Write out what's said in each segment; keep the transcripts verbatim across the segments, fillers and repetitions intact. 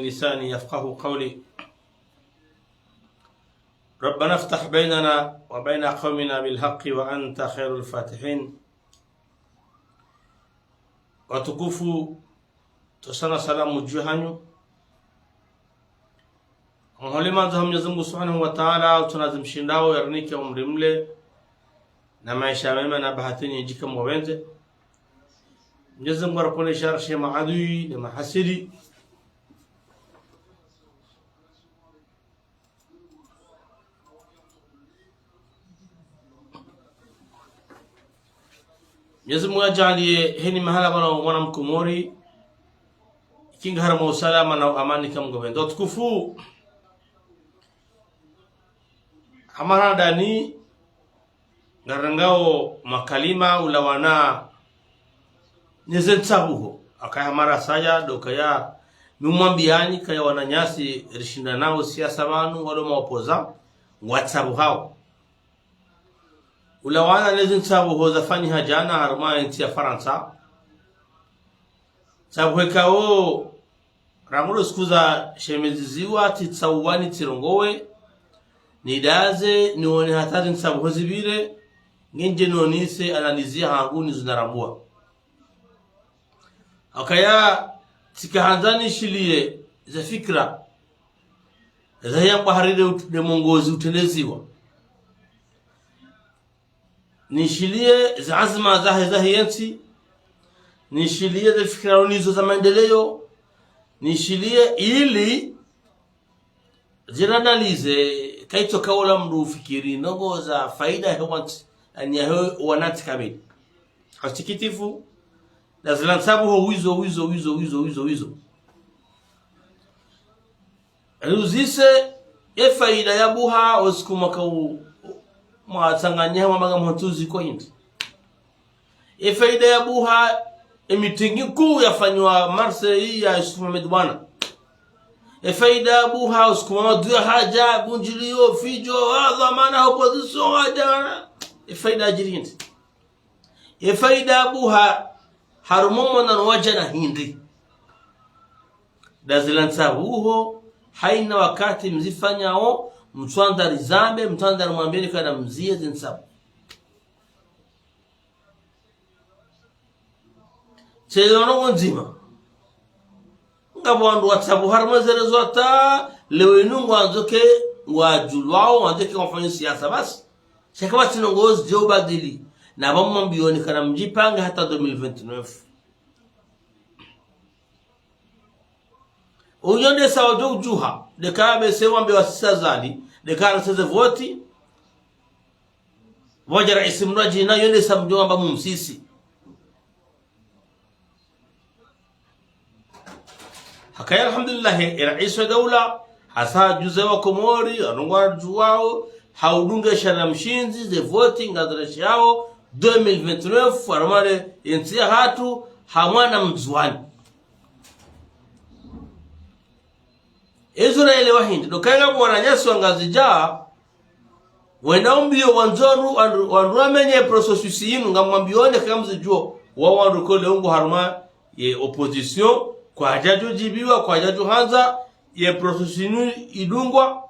لساني يفقهوا قولي. ربنا افتح بيننا وبين قومنا بالحق وأنت خير الفاتحين. Watukufu, ntsohusana salamu dju hanyu. Mhole mandza ha Mwenyezi Mungu Subhanahu wa Ta'ala, utsona zimshindao, yarinike umri mle, na maesha mema, na bahati nyindji kamwe wendze. Mwenyezi Mungu aripvonese sharri ya maadui na mahasidi. Mwenyezi Mungu yadjaaliye heni mahala pvanu mwana Mkomori, ikinga harumwa usalama na amani kamwe wendze. Watukufu, hama radani, ngarengao makalima ulawana neze ntsabuho. Akaya mara saya, ndo kaya numwambiyani, kaya wananyasi rishindanao siasa pvanu, walo maopoza, ngwatsabuhao. Ulawana neze ntsabuho zafanyiha djana harumwa entsi ya Farantsa. Ntsabuho ikao, rangu lo siku zashemeziziwa, tsitsauwa nitsirongowe, nidaze, nione hata zintsabuho zipvire, ngendje nonese analizi hangu nizo narambua. Akaya, tsikahandza nishiliye ze fikira zahe yambwa hari le ut-, le mwongozi utrendeziwa. Nishiliye ze azma zahe, zahe yentsi. Nishiliye ze fikira unazo za maendeleo. Nishiliye ili ziranalize, kaitsoka ula mndru ufikiri ndrongoo za faida he wantsi, yaani yahe wanantsi kamili. Ha usikitifu, na zila ntsabuho wizo, wizo, wizo. Riuzise, ye faida ya buha, o siku mwaka u-, mwatsanganyiha mwamanga mhontsuzi kwa hindri. Ye faida ya buha, ye mitingi nkuu yafanyiwa Marseille ya Yusuf Mohamed Bwana. Ye faida ya buha, o siku Mamadou ya hadja, bundjiliyo, fidjo, wa dhwamana, opposition, hadja. Ye faida ya djiri hindri. Ye faida ya buha, harumwa omwonano wa djana hindri. Nda zila ntsabuho, haina wakati mzifanyao, mtsuandza rizambe, mtsuandza rimwambiyeni kana mziye zintsabuho. Tselewa ndrongoo ndzima. Ngapvo wandru watsabuha harumwa ze réseaux hata leo inu ngwandzo ke ngwadjulwao, ngwandzo ke wafanye siasa basi. Sha kapvatsi ndrongoo zidjo badili. Na pvamwambiyoni kana mdjipange hata deux mille vingt-neuf. Uyo ndesa wadjo udjuha, ndeka bese wambe wasisa Azali, ndeka raseze voti, wadja raisi mndru adjina, yo ndesa mdjo wamba mumsisi. Hakaya alhamdulillah, e raisi wa daula, hasa hadjuze wa Komori, wandru ngwadjuwao, haudunga eshara mshindzi, ze voti, ngazirashiyao, deux mille vingt-neuf, harumwa le yentsi yahatru, ha mwana Mndzuwani. Ezo naelewa hindri, ndo kaya ngapvo wananyasi wa Ngazidja, wenda umbiyo wandzo wandru, wandru, wandru wamenye processus yinu, ngamwambiyoni kaya mzidjuo, wa wandru kole ungu harumwa ye opposition, kwadjadjo djibiwa, kwadjadjo handza, ye processus yinu idungwa,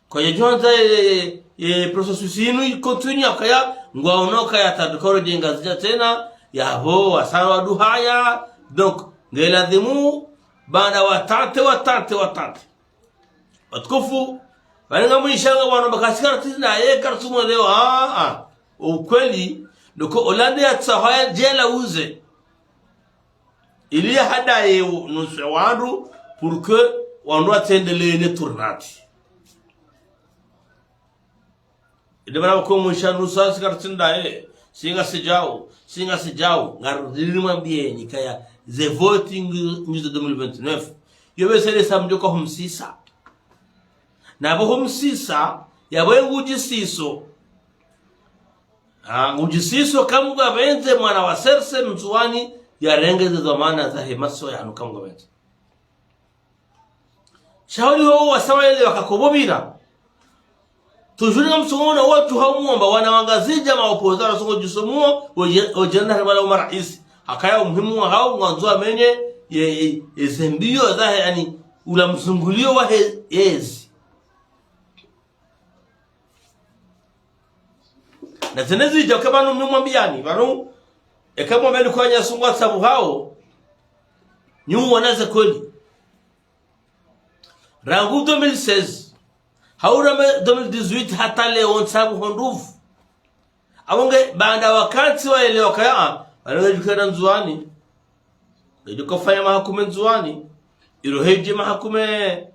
kwadjadjo handza ye, ye, ye processus yinu icontinue, akaya, ngwaono kaya tadukoro djenga zidja tsena, yapvo, wasaya waduhaya. Donc, nge lazimu, baanda watante, watante, watante. Watukufu, pvanu ngamwishanga wanu bakasi kartsi na ye kartsi mwelewa, ah, ah. Ukweli, ndo uka Hollande yatsahaya djela uze. Ili yahadaye u-, nuswe wandru, pour que wandru watsendelee ne tournante. Inde mana ko mwisha nusa sikartsi ndaye, si ngasidjao, si ngasidjao, ngarudi nimwambiyeni kaya ze voti ngi-, ngizo deux mille vingt-neuf. Yo bese ndesa mdjo ka humsisa. Na pvo humsisa, yapvo ngudjisiso. Ah, ngudjisiso kamwe ngapvendze mwana wa serse Mndzuwani yarenge ze dhwamana zahe masiwa yanu kamwe ngapvendze. Sha holiho wasawayele wakakopvo pvira. Tujuri ngamsongo na wandru haumwomba wana wa Ngazidja maopoza wasongo djisomuo, oje-, ojenda hali wala umaraisi. Hakaya umuhimu wahao, ngwandzo wamenye, ye, ye, ye zembiyo zahe, yaani, ula mzunguliyo wahe yezi. Na zene zidja uka pvanu mi mwambiyani, pvanu, eka mwambe ni kwanya sungwa tsabu hawo, nyi uwona ze kweli. Rangu deux mille seize, haura me deux mille dix-huit hata leo ntsabu hondruvu. Apvo nge baanda wakati waelewa kaya, ah, pvanu ngedjo kena Ndzuwani. Ngedjo kofanya mahakume Ndzuwani. Ilo hedje mahakume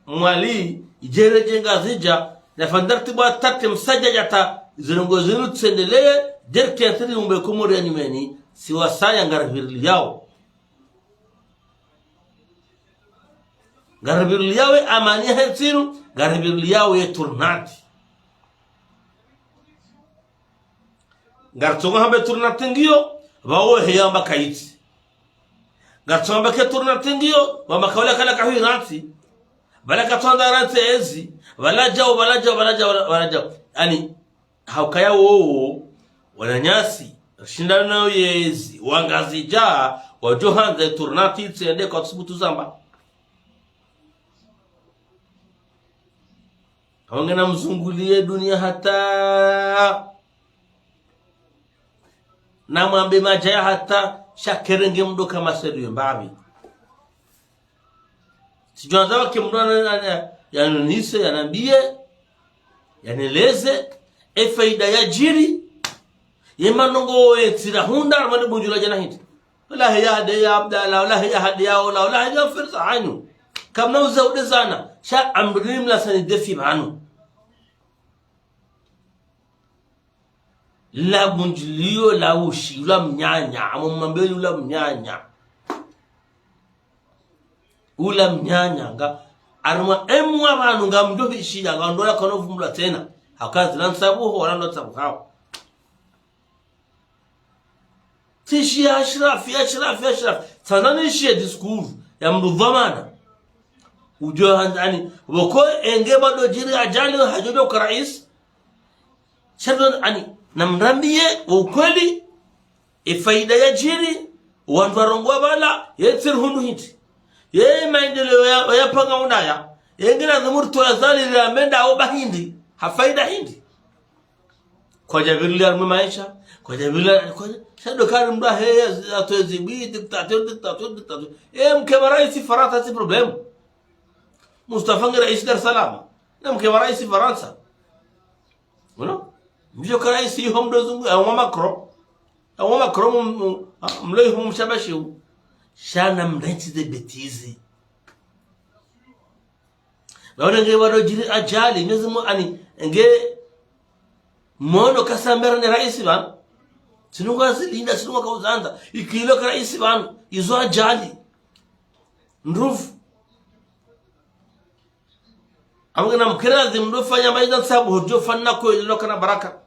Mwali, idjeredje Ngazidja, na fandarti bwa tate msadja djata, zirongo zinu tsendeleye, djerti yantiri umbe Komori ya nyumeni, si wasaya ngaripviriliyao. Ngaripviriliyao ye amani yahe ntsi inu, ngaripviriliyao ye tournante. Ngaritsongo hamba ye tournante ngiyo, pvawo heya amba kayitsi. Ngaritsongo hamba ke tournante ngiyo, pvamba kawula kala kahwi rantsi. Pvala katsonda rantsi ezi, pvala djao, pvala djao, pvala djao, pvala djao. Yaani, haukaya wowo, wananyasi, rishindana na yezi, wa Ngazidja, wadjo handza ye tournante itsende kwatsubutu zamba. Hawange na mzunguliye duniya hata. Na mwambe madjaya hata, sha kerenge mdo kama serio mbapvi. Tsidjwandza wake mdo ana, ana, yanonise, yanambiye, yaneleze, ye fayida yadjiri, ye manongo ye tsira hundra, mane bundjula djana hindri. Wala heya hade ya Abdallah, wala heya hade ya ola, wala heya firsa hanyu. Kamna uza ude zana, sha amrini mlasani defi pvanu. La bundjiliyo la ushi, ula mnyanya, amwambe ula mnyanya. Ula mnyanya, nga, harumwa emwa pvanu ngamdjo hishiya, nga ndola kano vumbulwa tsena. Haka zila ntsabu ho, wala ndo ntsabu hawo. Tsishiya Ashrafi, Ashrafi, Ashrafi. Tsandza nishiye discours ya mdru dhwamana. Udjo handza yaani, pvoko enge bado djiri adjali hadjo uka raisi. Sha ndo yaani, namrambiye wo ukweli, ye fayida yadjiri, wandru warongowa pvala, ye tsiri hundru hindri. Ye maendeleo ya, yapanga undaya, yenge na dhumuri tola zali la menda oba hindri, ha fayida hindri. Kwadjapvirilia harumwa maesha, kwadjapvirilia, kwadja, sha ndo kari mdru aheya, atowe zibwi, dictateur, dictateur, dictateur. E, mke wa raisi Farantsa tsi problème. Mustafa nge raisi Dar es Salaam. Na mke wa raisi Farantsa. Uno? Mdjo ka raisi iho mdo zungu, ya wa Macron. Ya wa Macron, m-, m-, a, mlo iho mshabashi u. Sha namrantsi ze bêtises. Pvanu nge bado djiri adjali, Mwenyezi Mungu yaani, nge mono kasambera ne raisi pvanu. Tsi nungu azilinda, tsi nungu kauzandza. Ikilo ka raisi pvanu, izo adjali. Ndruvu. Amwe na mkera zi mdo fanya maida ntsabu, hodjo fanya kweli lo kana baraka.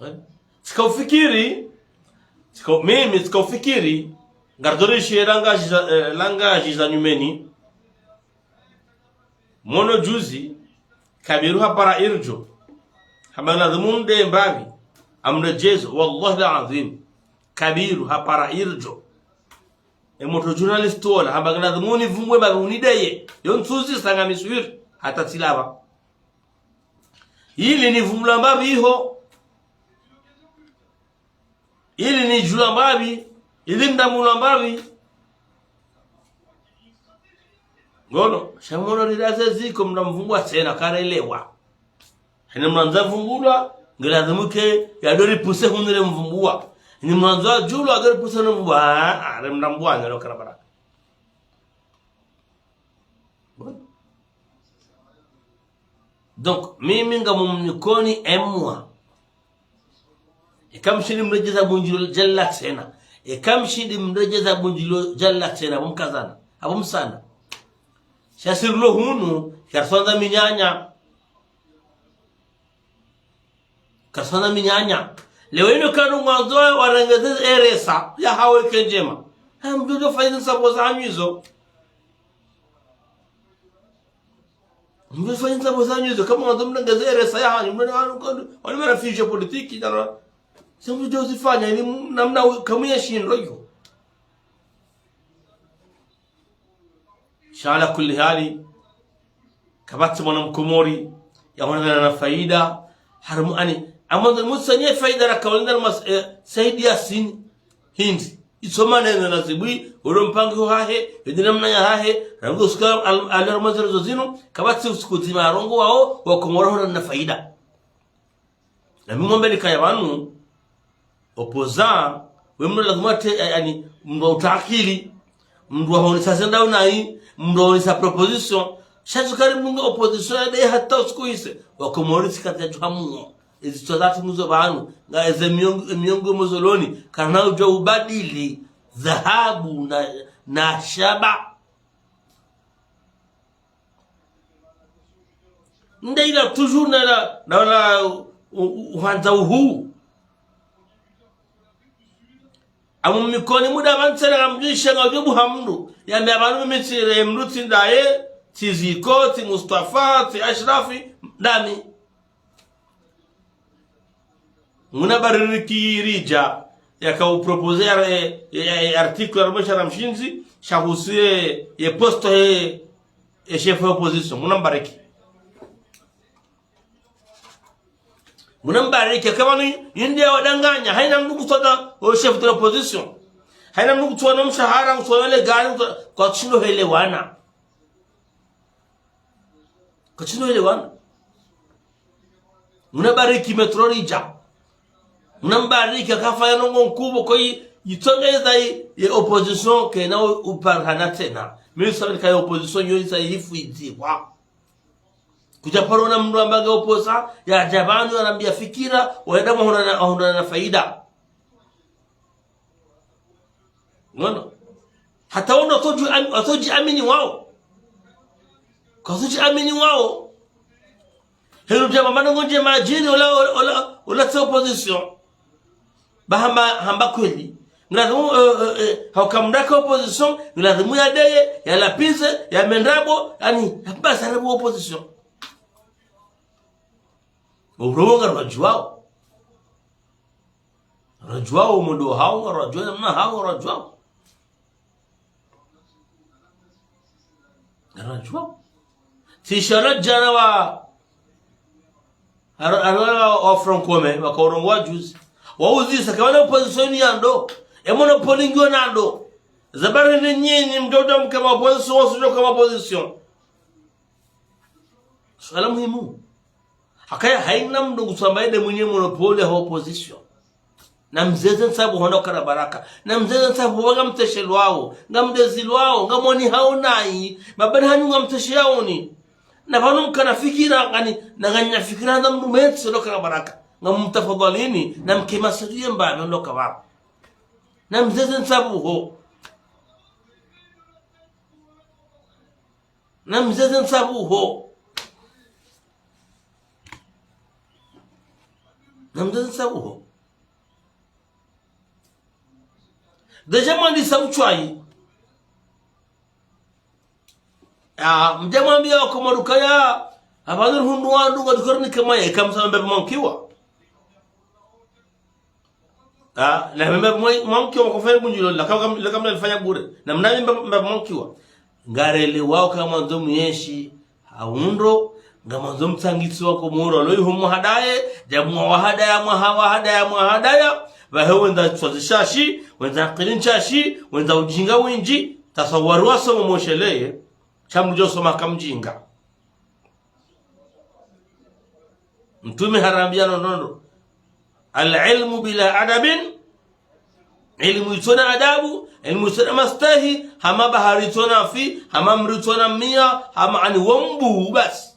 Eh? Tsika ufikiri, tsika, mimi tsika ufikiri, ngardori shi langa jiza, eh, langa jiza nyumeni. Mono juzi, Kabiru hapara irdjo. Hamba nge ladhimu nde mbapvi, amredjezo, wallahi al-azim. Kabiru hapara irdjo. E motro journaliste wola, hamba nge ladhimu nivumbuwe mbapvi unideye. Yo ntsuzi sanga miswiri, hata tsilapva. Ili nivumbula mbapvi iho. Ili nidjula mbapvi, ili ndambula mbapvi. Ngono, sha mono ridaze ziko mdamvumbuwa tsena karelewa. Hene mwandzo vumbulwa, nge ladhimu ke, yadori puse hunire mvumbuwa. Hene mwandzo adjulwa, yadori puse hunire mvumbuwa. Ah, ah, re mdambuwa, ngelo kana baraka. Bon. Donc, mimi ngamumnikoni emwa. Eka mshindi mredjeza bundjilo djalla tsena. Eka mshindi mredjeza bundjilo djalla tsena, apvo mkazana. Apvo msana. Sha sirilo hunu, karisandza minyanya. Karisandza minyanya. Leo inu kanu mwandzo warengeze eresa, ya hawe kendjema. Ha, mdjodjo fanya ntsabu za hanyu izo. Mdjodjo fanya ntsabu za hanyu izo, kama mwandzo mrengeze eresa ya hanyu, mdjodjo wanu kanu, wanu mara fiche politique, dala. Ze mdru udjo uzifanya, ili mu-, namna u-, kamuye shindro iyo. Sha ala kulli hali, kapvatsi mwana mkomori, yahonana na faida, harumwa ani, amwandzo msanye faida raka wenda na mas-, eh, Said Yasin, hindri. Isoma neno na zibwi, ulo mpango hahe, yende namna yahahe, rangu suka al-, al-, harumwa ze rezo zinu, kapvatsi usiku dzima arongoao, wakomori wahonana na faida. Na mi mwambe nikaya pvanu, opposant, we mdru lazima te, eh, ani, mdru wa uta akili, mdru wa honesa zendao nayi, mdru wa honesa proposition. Sha tsi kari mdru nga opposition ya dai hata usiku ise, wakomori tsi kati ya tuhamuo. Ezi twa zatu muzo pvanu, nga eze miongo, miongo mozoloni, kana udjo ubadili, dhahabu na, na shaba. Nde ila toujours na la, na la, u-, u-, uhandza uhu. Amu mikoni muda pvantsena kamdjisha nga udjo buha mdru. Yambe apvanu mimi tsi, eh, mdru tsi ndaye, tsi Ziko, tsi Mustafa, tsi Ashrafi, ndami. Nguna bariki ridja, yaka uproposer ya, ya, ya, ya article ya Romesha na Mshindzi, shahusu ye, ye poste ye, ye chef ya opposition. Nguna mbariki. Nguna mbariki, kama ni, yindi ya wadanganya, haina mdru kutsona, o chef de l'opposition. Haina mdru kutsona mshahara, kutsona le gari, kutsona, kwatsundo helewana. Kwatsundo helewana. Muna bariki Metro ridja. Muna mbariki akafanya ndrongo nkubwa kwa yi-, yitsongeza yi-, ye opposition kena u-, uparana tsena. Mimi sababu ka ye opposition yo yisa yifu idziwa. Kudja paro na mdru amba nge opposant, yadja pvanu, yanambia fikira, wayenda mahonana, mahonana na faida. Ngono. Hata wono watsodji am-, watsodji amini wao. Kwatsodji amini wao. Helu djama mana ngodje madjini ola, ola, ola, ola tsi opposition. Ba hamba, hamba kweli. Ngilazimu, eh, eh, eh, hauka mdru ka opposition, ngilazimu yadeye, yalapvize, yambe ndrabo, yani, yapvasa ndrabo opposition. Urongo ngarwadjuwao. Ngarwadjuwao, mundo hao, ngarwadjuwao, namna hao, ngarwadjuwao. Ngarwadjuwao. Tsi sha radjana wa, ara-, ara-, wa, wa Franck Commun, waka urongowa juzi. Wauzisa, kama na opposition ya ndo. E monopole ngiyo na ndo. Zabari ni nyinyi, mdodo mkama opposition, wasujo kama opposition. Suala muhimu. Hakaya haina mdru kutsamba yende mwenye monopole ha opposition. Na mzeze ntsabu hondo kana baraka. Na mzeze ntsabu wanga mteshelwao. Nga mdezilwao. Nga mwoni hao nayi. Mabani hanyu nga mteshe yaoni. Na pvanu mkana fikira, ngani, na nganya fikira handa mdru metse ndo kana baraka. Nga mtafadhalini, na mkema setu yemba, ndo kawako. Na mzeze ntsabu ho. Na mzeze ntsabu ho. Na mzeze ntsabu ho. Déjà mwandisa utswayi. Ah, mdja mwambia wakomori ukaya, apvanu hundru wandru, wadukuru ni kama ye, kamsa mbe mwankiwa. Ah, na mbe mwa-, mwankiwa wakofanya bunjilo, la kam-, la kamna lifanya bure. Na mna mbe, mbe mwankiwa. Ngarelewao kama ndzo myeshi, ha undro, ngamwandzo mtsangitsi wakomori, alo iho mwahadaye, dja mwawahadaya, mwaha-, wahadaya, mwahadaya, pvahe wendza tswazi shashi, wendza akili nshashi, wendza ujinga windji, tasawari wasomo mosheleye, sha mdjo soma kamjinga. Mtrume harambia nondondo. العلم بلا أدب, ilmu itsona adabu, ilmu itsona mastehi, hama bahari itsona fi, hama mri itsona mia, hama ani wombu basi.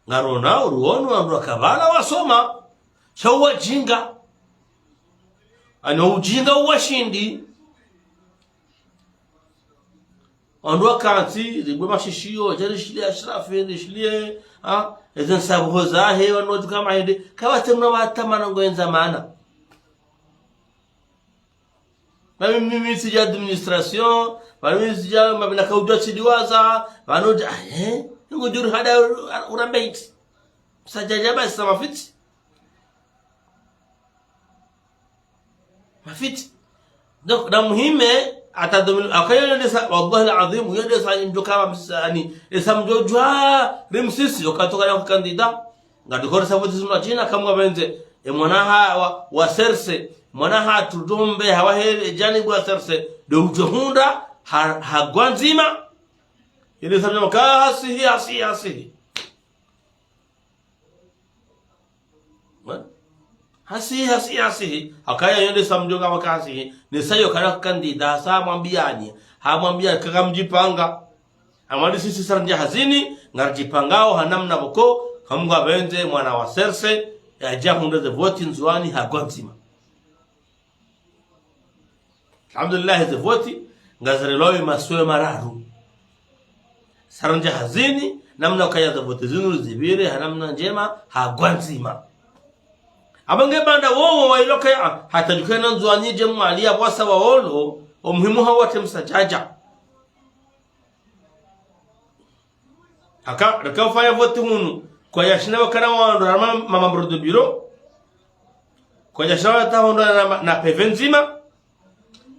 Ngarona, uruono, wandru wakapvala wasoma, sha uwajinga. Ani ujinga uwashindi. Wandru wakantsi, ribwe mashishiyo, dja rishiliye Ashrafi, rishiliye, ha, eze nsabuho zahe, wandru watuka mahende, kapvatsi mna watamana ngwendza mana. Mami mimi tsidja administration, mami tsidja mabina kaudja tsidiwaza, pvanu dja, eh, ngudjuri hada urambe iti. Msadjadja basi sa mafitsi. Mafitsi. Donc, na muhime, hata deux mille, haka yo ndesa, wallahi al-azim, yo ndesa mdjo kama msa-, ani, esa mdjo djuwa, rimsisi, yo katoka na kandida. Ngadjo kore sa voti zinu na shina, kamwe pvendze, e mwana ha, wa, wa serse, mwana ha tudombe, hawahe, janibu wa serse, ndo udjo hundra, ha, ha gwandzima. Yo ndesa mdjo kama, hasihi, hasihi, hasihi. Hasihi, hasihi, hasihi. Hakaya yo ndesa mdjo kama hasihi. Nesa yo kana kandida, sa mwambiyani. Ha mwambiyani kaka mdjipanga. Amwali sisi sa randja hazini, ngaridjipangao, ha namna pvoko, kamwe pvendze mwana wa serse, yadja hundre ze voti Ndzuwani ha gwandzima. Alhamdulillah, ze voti, ngazirelwawo masiwa mararu. Sa randja hazini, namna ukaya ze voti zinu zipvire, ha namna ndjema, ha gwandzima. Amba nge banda wowo wa ilo kaya, ah, hata djukena Ndzuwani dje Mwali ya pvwasa wa olo, o muhimu hawo te msadjadja. Haka, reka ufanya voti hunu. Kwadjashinda wakana wandru na ma-, ma membres de bureau. Kwadjashinda wata wandru na ma-, na P V ndzima.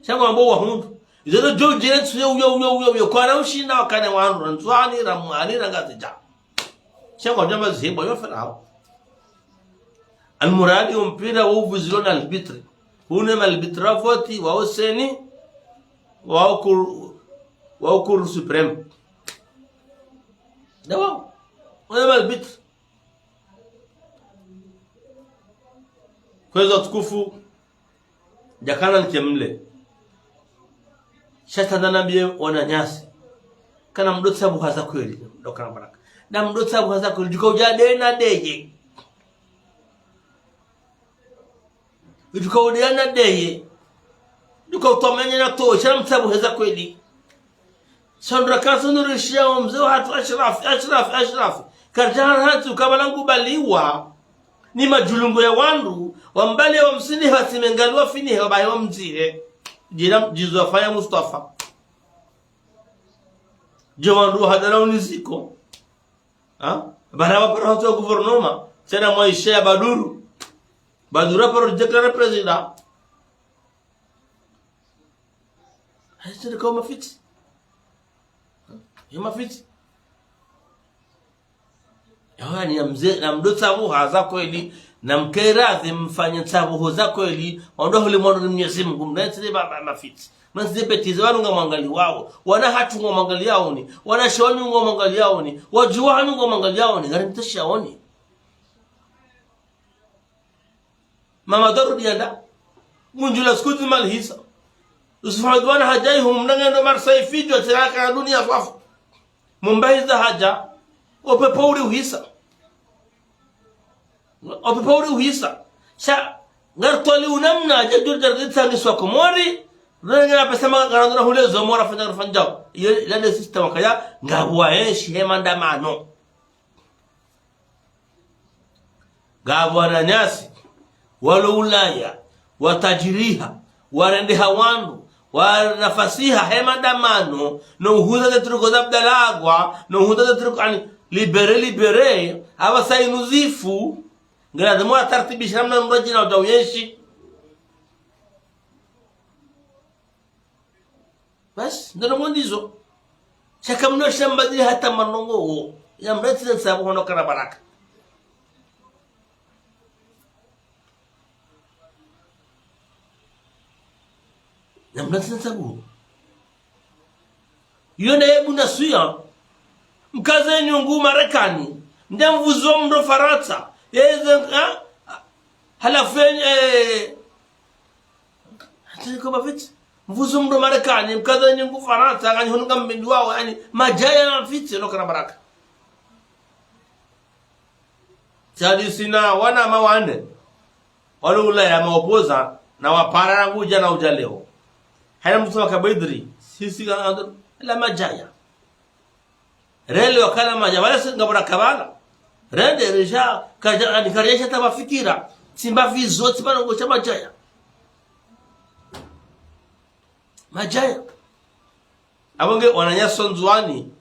Sha ngwambo wahundru. Izo ndo djo djire ntsu yo, yo, yo, yo, yo. Kwana ushinda wakane wandru na Ndzuwani, na Mwali, na Ngazidja. Sha ngwambo djamba zihebwa yo fera hawo. Almuradi umpira wo uvuzilwa na arbitre. Hunu ma arbitre wa voti, wa CENI, wa cour, wa Cour suprême. Ndawo, hunu ma arbitre. Kwezi watukufu, djakana nkemle. Sha tsandza nambiye wananyasi. Kana mdru tsabuha za kweli, ndo kana baraka. Na mdru tsabuha za kweli, djuka udja dena deye. Djuka udena deye. Djuka utomenye na to, sha mtsabuhe za kweli. Sha ndo raka ntsunu rishiya wo mze wahatru Ashrafi, Ashrafi, Ashrafi. Karidja hatru kabla ngubaliwa. Ni madjulungu ya wandru, wambaliwa msini hatsi mengaliwa finihe, wabahe wamdzihe. Djila, djizo wafanya Mustafa. Dje wandru wahadara uniziko. Ha? Bana wapara hatru ya gouvernement. Tsena mwaisha ya Baduru. Baduru haparo déclaré président. Hayi, tsirika wo mafitsi. Yo mafitsi. Yaani, na mze, na mdru tsabuha za kweli, na mkeradhi mfanye tsabuho za kweli, wandru huli mwandru ni Mwenyezi Mungu, mna tsile ba, ba, mafitsi. Mna tsile bêtises, wanu ngamwangaliwao, wana hatru ngamwangaliyaoni, wana shoni ngamwangaliyaoni, wadjuwa hanu ngamwangaliyaoni, ngari mteshaoni. Mama Doru dianda. Mundjula skuti malihisa. Yusuf Hamadi wana hadjayi humnangendo Marseille fidjo tsiraka ya dunia swafu. Mumbahiza hadja. Opepvo uri uhisa. Opepvo uri uhisa. Sha, ngartwali unamna hadja djuri djari ditsangiswa Komori. Rengera pesa ma ngarandura hule zo mora fanya rufanya. Iyo, lale système wakaya, ngapvo waenshi he mandamano. Ngapvo wananyasi, walo Ulaya, watadjiriha, warendeha wandru, wanafasiha he mandamano, no uhuza ze trucs za Abdallah Agwa, no uhuza ze trucs ani, libéré, libéré, apvasa inu zifu, ngena ze mwa tartibisha namna mradji na uta uyenshi. Basi, ndo ndrongoo ndizo. Sha kamno shambadili hata manongo wo. Ya mretsi na tsabuho no kana baraka. Ya mretsi na tsabuho. Yo na yebu na suya. Mkaze nyungu Marekani. Nde mvuzo mdru Farantsa. Yeze, ha? Halafu, eh, hata niko mafitsi. Mvuzo mdru Marekani, mkaza nyungu Farantsa, ngani hunu ngambindu wao, yaani, madjaya na mafitsi, no kana baraka. Tsadi sina wana mawane. Walo Ulaya maopposants, na wapara na ngudja na udja leo. Haya mtu wa kabidri, sisi ka ando, la madjaya. Rele wakana madjaya, wala si ngapvo na kabala. Rende, reja, kaja, ani kareja tama fikira. Tsimba vizo, tsimba nongo sha madjaya. Madjaya. Apvo nge wananyasi Ndzuwani,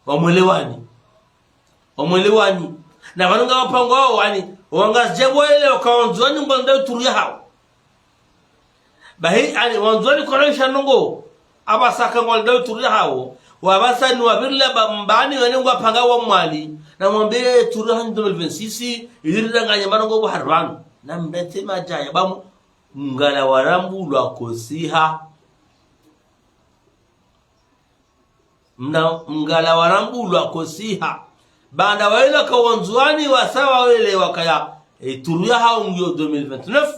wamwelewani. Wamwelewani. Na pvanu ngapvo wapangwao, ani, wangazidja wele waka Wandzuwani ngwandao ituru yahawo. Bahi, ani, Wandzuwani kwana isha ndrongoo, apvasa ka ngwandao ituru yahawo. Wapvasa ni wapvira ba mbani wene ngwapanga wa Mwali. Na mwambe ituru yahawo deux mille vingt-six, ili ridanganye marongo bo hari pvanu. Na mrete madjaya, ba mu-, mngala warambulwa kosiha. Mna mngala warambulwa kosiha. Baanda waila ka Wandzuwani wasa wawele wakaya, e, ituru yahawo ngiyo deux mille vingt-neuf.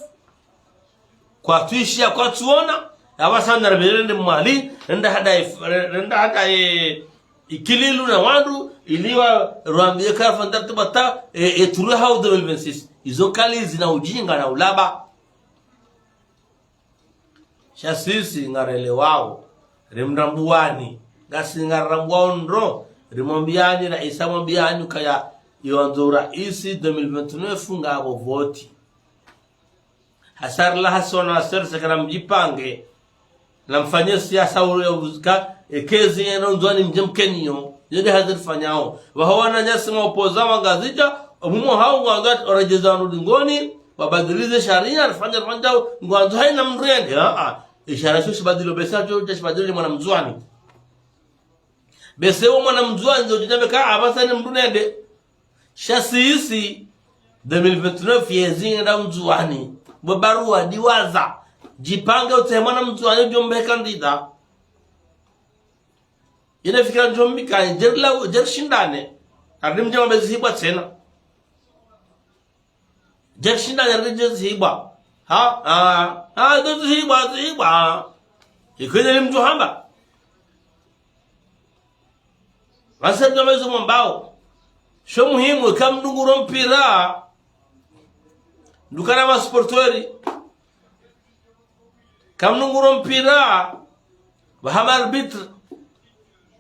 Kwatwishiya kwatsuona, apvasa naribele rende Mwali, rende hada e, rende hada e, Ikililu na wandru, ili wa, rwambiye ka rafanya tartibu hata, e, e, ituru yahawo deux mille vingt-six. Izo kali zina ujinga na ulaba. Sha sisi ngarelewao, rimrambuwani, ngasi ngarambwao ndro, rimwambiyani, raisi amwambiyani, kaya, iwandzo raisi deux mille vingt-neuf ngapvo voti. Hasarila hasona haseri sekana mdjipange, na mfanye siasa ule ya uzika, e, kezi yeno Ndzuwani mdje mkeniyo, yende haziri fanyao. Waho wananyasi maopoza wangazidja, omumo hao ngwandzo waredjeza wandru dingoni, wabadilize sharia, rifanya, rifanya, ngwandzo haina mndru yende, a, a. Isharia sho shibadilo besa sho, sho shibadilo ni mwana Mndzuwani. Bese wo mwana Mndzuwani, ndzo djinambe ka, apvasa ni mndru nende. Sha sisi, deux mille vingt-neuf yezi ngenda Ndzuwani. Bo baruwa diwaza. Djipange utsehe mwana Mndzuwani udjo mbe candidat. Yene fikira ndjo mbika, djerila, djerishindane. Ari mdje mwambe zihibwa tsena. Djerishindane, ari dje zihibwa. Ha? Ha? Ha, ndo zihibwa, zihibwa. Ikwene ni mdru hamba. Wase mdru hamba izo mwambao. Sho muhimu, eka mdru nguro mpira. Ndukana ma supporters. Eka mdru nguro mpira. Waha ma arbitres.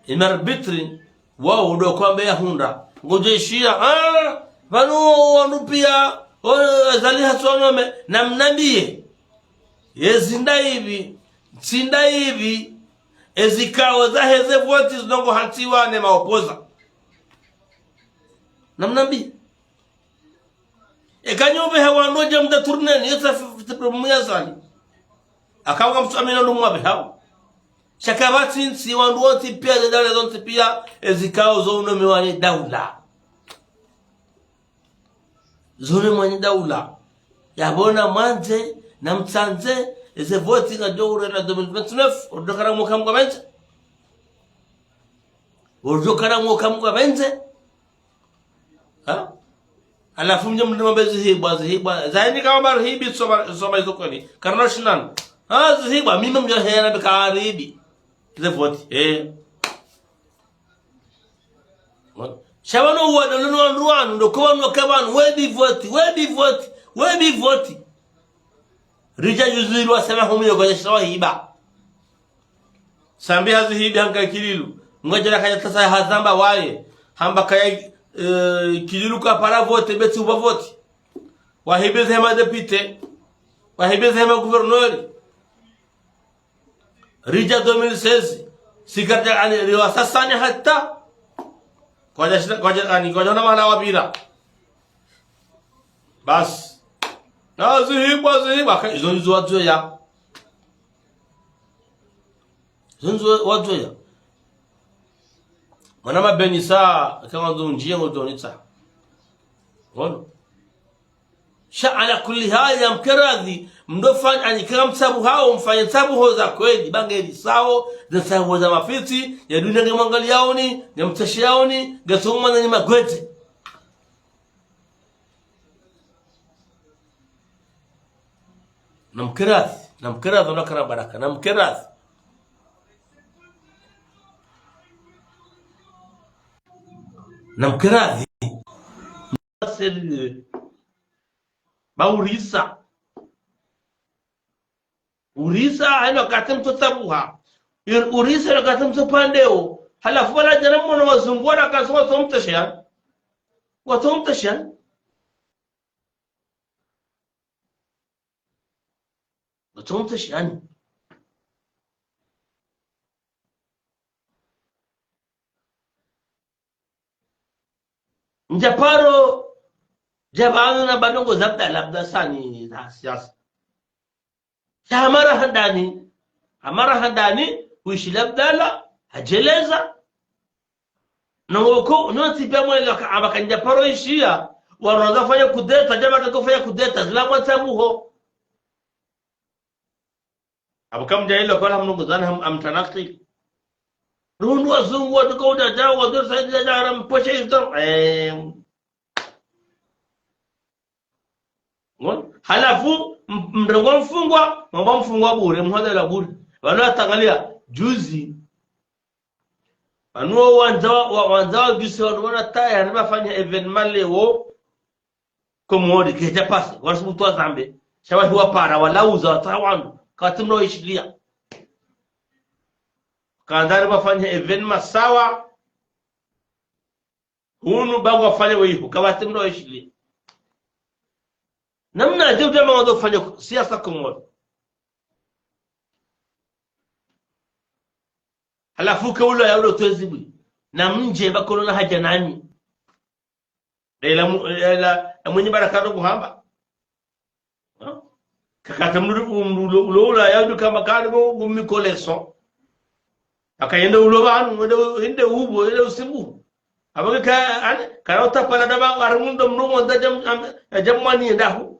Ema arbitres. Wao ndo kwamba yahundra. Ngodjo ishiya. Ah, pvanu wandru piya. O, Azali hatsuwa nome. Namnambiye. Yezi nda ipvi. Tsi nda ipvi. Ezikao zaheze voti zindrongo hantsiwa ne maopoza. Namnambiye. Eka nyo pveha wandru wadja mda tournée ni, yetsa f-, f-, problème ya Azali. Aka ngamtsu amina ndo mwapvehao. Sha kapvatsi ntsi wandru wontsi piya, ze daula zontsi piya, ezikao zo unomewa ni daula. Zo unomewa ni daula. Yapvo namwandze, namtsandze, eze voti ngazidjo urenda deux mille vingt-neuf, wadjo kana mwoka mkapvendze. Wadjo kana mwoka mkapvendze. Ha? Halafu mdje mndru mwambe zihibwa, zihibwa. Zahindi kama bari hibi, soma, soma izo kweli. Karina shindano. Ha, zihibwa, mimi mdjo hena bika ribi. Ze voti, eh. Sha pvanu uwa, ndo, ndo, ndo, ndo, ndo, ndo, kwa ndo, kwa ndo, webi voti, webi voti, webi voti. Ridja juzi lwa sema humu yo kwa shawa hiba. Sambi hazi hibi hanga Ikililu. Ngwadjela kaya tasa hazamba waye. Hamba kaya, eh, Ikililu kapara vote, betsi uba vote. Wahibi zema député. Wahibi zema gouverneur. Ridja deux mille seize. Sikarta ani riwasasani hata. Kwadja shita, kwadja ani, kwadja na mahala wapvira. Basi. Na zihibwa, zihibwa. Ka izo ndizo wadzoya. Izo ndizo wadzoya. Mwana mabeni sa, kama ndo ndjiye ngo ndo nitsa. Ngono. Sha ala kulli hali ya mkeradhi, mdo fanya ani kama mtsabuhao, mfanye ntsabuho za kweli, ba ngeri sawo, ze ntsabuho za mafitsi, ya dunia nge mwangaliyaoni, nge mtsesheyaoni, nge tsongomana ni magwete. Namkeradhi, namkeradhi, ndo kana baraka, namkeradhi. Namkeradhi. Sérieux. Ba urisa. Urisa, haina wakati mtso tsabuha. Ir-, urisa, haina wakati mtso pandeo. Halafu wala djana mwono wazungu, wala kaso watsomtesheya. Watsomtesheya. Watsomtesheya. Ndjaparo djapvanu na ba ndrongoo za Abdallah Abdallah Sani za siasa. Sha hamara handani, hamara handani, huishiliya Abdallah, hadjeleza. Noko, no tsi pia mwele ka, amba ka ndjaparo ishiya, warandza fanya kudeta, djamba ka kofanya kudeta, zila mwatsa muho. Amba ka mdja ilo kola mnongo zana ham, hamtranakili. Rundu wazungu, watuka uda djao, wadu saidi djao, haram, poshe izo, eh, Ngoni? Halafu, m-, mrengo mfungwa, mwamba mfungwa bure, mhadala bure. Pvanu watsangalia, juzi. Pvanu wo wandza wa, wa, wandza wa juzi, wanu wana tayari wafanya événement leo. Komori, kedja pasi, wasubutu wazambe. Sha wahi wapara, walauza, watsaha wandru. Kawatsi mno ishiliya. Kandari wafanya événement sawa. Hunu ba ngwafanya weihu, kawatsi mno ishiliya. Namnadje udja mwandzo fanya siasa Komori. Halafu ke ula ya ulo twezi bwi. Na mdje ba kono na haja nanyi. Ela mu-, ela, na mwenye baraka ndo kuhamba. Ha? Kakata mdru, mdru ulo, ulo ula ya udu kamba kani bo gumi koleso. Aka yende ulo pvanu, yende, yende ubo, yende usibu. Amba ka, ane, kana utapala daba, arimundo mdru mwandza djam, am, djam mwani yendahu.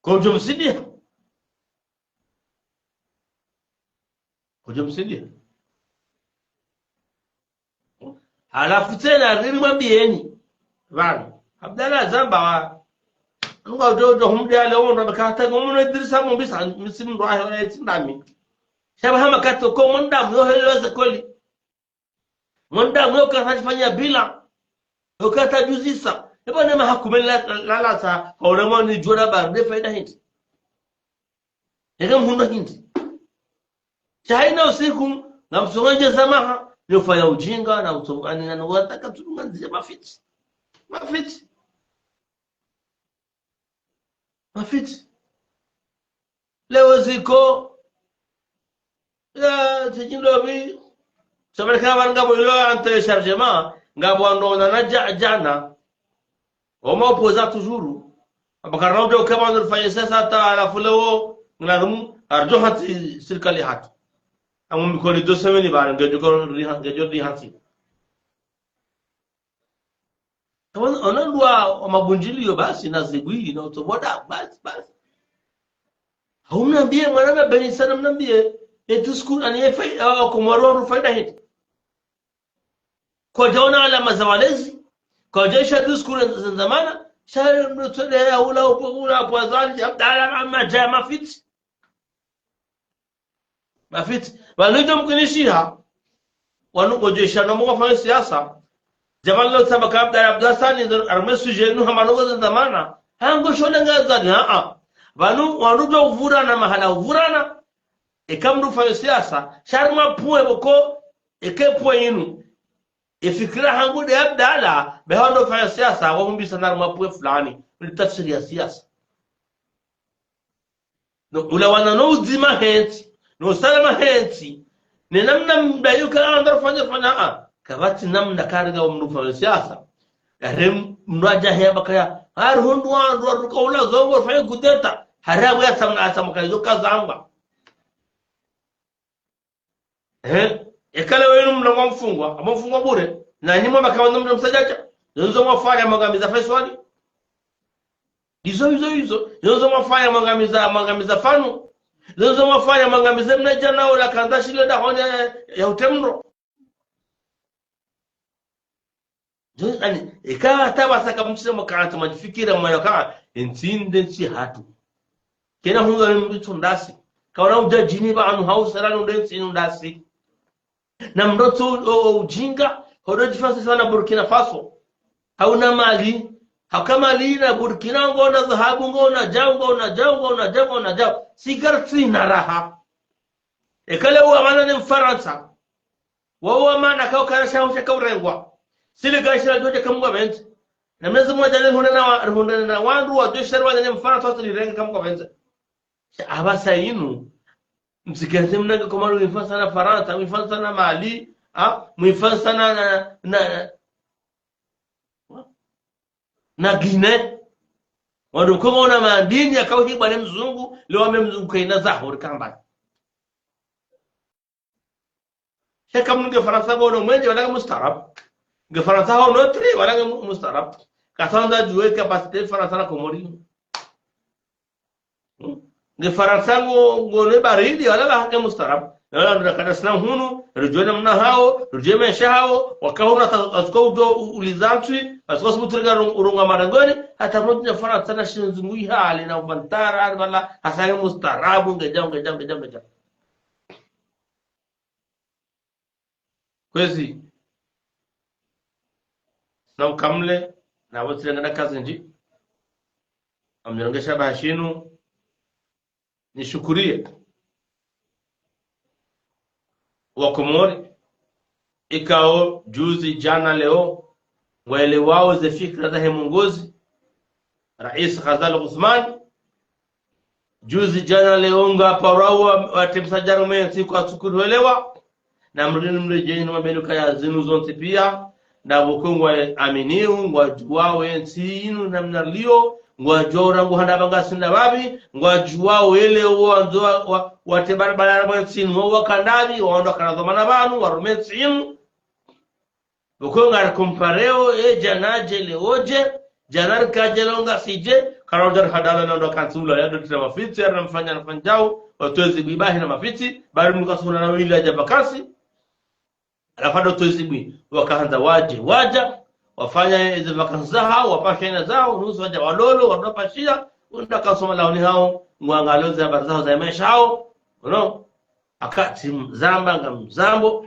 Kodjo msidia. Kodjo msidia. Halafu tsena, riri mwambiyeni. Pvanu. Abdallah zamba wa. Nunga ujo, ujo humdi ale wondo, kata ngomuno Idrisa mumbisa, misimu ndo ahe, wa eti ndami. Sha ba hama kato ko mwandamu, yo hele waze koli. Mwandamu, yo kata fanya bila. Yo kata juzisa. Eba nema hakume la, la, la, la sa, kwa uremwa ni jona ba, nde faida hindri. Eka mhundra hindri. Sha hayina usiku, ngamsonga ndje zamaha, ni ufanya ujinga, na usonga, ani, na, na, wataka tulunga ndzia mafitsi. Mafitsi. Mafitsi. Leo ziko, ya, tijindovi, sabarika wanu ngapvo ilo en téléchargement, ngapvo wandru na, na dja-, djana. Oma opposant toujours. Amba ka raude uke wandru fanye siasa hata halafu leo, ngina rumu, arjo hantsi sirikali hatu. Amu mikoni deux semaines bana, ngedjo ko riha-, ngedjo rihantsi. Ona, ona ndwa wa mabundjiliyo basi, na zigwi, na utoboda, basi, basi. Hau mnambiye, mwana mabeni sana mnambiye, e discours, ani e fai-, a, Komori wa faida hindri. Kwadjaona alama za walezi, kwadjaisha discours za zamana, sha mdru tsode ya ula upo, ula upo azali, Abdallah Mamadja mafitsi. Mafitsi. Pvanu idjo mkinishiha. Wanu ngodjo isha no mwa fanya siasa. Djamani lo tsamba ka Abdallah Abdallah Sani, arme sujet nu hama no za zamana. Hangu shole nga zani, ha, ha. Pvanu, wanu djo uvurana mahala uvurana. Eka mdru fanya siasa. Sha ri mapue boko, eke pue inu. E fikira hangu nde Abdallah, be hando fanya siasa, wahumbisa na ri mapue fulani. Ni tafsiri ya siasa. No, ulawana no udzima hentsi, no usalama hentsi, ne namna mdayuka andra fanya fanya, a, kapvatsi namna karinga wa mdru fanya siasa. Yare mdru adja heya bakaya, ari hundru wandru, wandru kaula zongo, fanya kudeta, hari abu ya tsamna, atsamka, izo kazamba. Eh, ekale wenu mna mwa mfungwa, amba mfungwa bure. Na nyimwa makawa ndo mna msadjacha. Zonzo mwafanya mwangamiza Faiswali. Izo, izo, izo. Zonzo mwafanya mwangamiza, mwangamiza Fanu. Zonzo mwafanya mwangamiza mna djana ola kandza shile dahoni ya, ya utemro. Ani, eka hata wasaka mtsi mwa kantsi mwa djifikira mwa yoka, entsi nde ntsi hatru. Kena hunga ni mdru tsu ndasi. Kawana udja djini pvanu hau sarani unde ntsi nu ndasi. Na mdru tsu o, o, ujinga, hodo djifanya sawa na Burkina Faso. Hauna Mali, haka Mali na Burkina ngona dhahabu, ngona djau, ngona djau, ngona djau, ngona djau. Sigartsi na raha. Ekale uwa mana ne Mfarantsa. Wawo mana kao kana shahu shaka urengwa. Sili gashi la dodje kamgwa bentsi. Na mezi mwa djale hundre na wa-, hundre na wandru wa doshe rwa ne Mfarantsa wa sili renge kamgwa bentsi. Sha apvasa inu. Mtsikentsi mnange Komori mwifanya sana Farantsa, mwifanya sana Mali, ha? Mwifanya sana na, na, na, na Guinée. Wandru kama una madini yakao hibwa ne mzungu, leo wame mzungu kaina zaho rikamba. Heka mnu nge Farantsa ngono mwendje wala nge mustaarabu. Nge Farantsa hono tri wala nge mu-, mustaarabu. Kasandza djuwe capacité Farantsa na Komori. Hmm? Nge Farantsa ngo-, ngono baridi wala ba nge mustaarabu. Wala ndo kada sina hunu, rudjuwe namna hao, rudjuwe maesha hao, waka hunu ata-, atsuko udjo u-, uliza ntswi, atsuko subutu renga rung-, urunga marengoni, hata mnu nge Farantsa na shinzungu ihali na uvantara, wala hasa nge mustaarabu, nge djao, nge djao, nge djao, nge djao. Kwezi, na ukamle, na wotsirengana kazi ndji, amnirenge shabaha shinu, nishukuriye Wakomori, ikao juzi, jana, leo, ngwaelewao ze fikira zahe mwongozi, Rais Ghazali Ghuthman, juzi, jana, leo, ngwaparwao wa-, watembesa djarumwe ntsi kwatsukuru elewa, na mrudi mredjeyi na mabeluka ya zinu zontsi pia, na pvoko ngwaaminio, ngwadjuwao ye ntsi inu namna liyo, ngwadjuwao rangu handa pvanga sinda pvapvi, ngwadjuwao ele wandzo wa-, wa-, wate barabara mwe ntsi inu, wakandapvi, wandru wakana dhwamana pvanu, warume ntsi inu. Pvoko ngari compareo, e, jana dje, leo dje, jana rika dje, leo ngasi dje, karaudja rihadala na ndo kantsi Ulaya, ndo tira mafitsi, ya na mfanya na fanjao, watwezi bwibahi na mafitsi, bari mnu kasuna na wili aja vacances. Alafu ndo twezi bwi, wakahandza wadje, wadja, wafanya eze vacances zahao, wapashe na zahao, nusu wadja walolo, wapashia, unda kasoma laoni hao, ngwangalo ze habari zahao, za maesha hao, uno? Akati mzamba nga mzambo,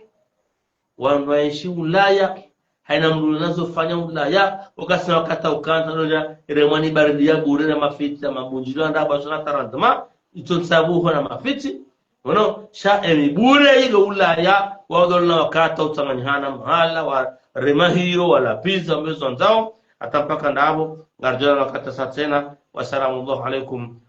wandru waenshi Ulaya, haina mndru nazo fanya Ulaya, wakasina wakati ukanta, nonja, iremwa ni baridi ya bure na mafitsi, ya mabundjilo, anda basho na tarandama, itso ntsabuho na mafitsi, uno, sha emi bure ilo Ulaya, waudolo na wakati utsanganyihana mahala, warema hiro, walapiza, mbezo ndzao, hata mpaka ndapvo, ngaridjo onana wakati sa tsena, wassalamu alaikum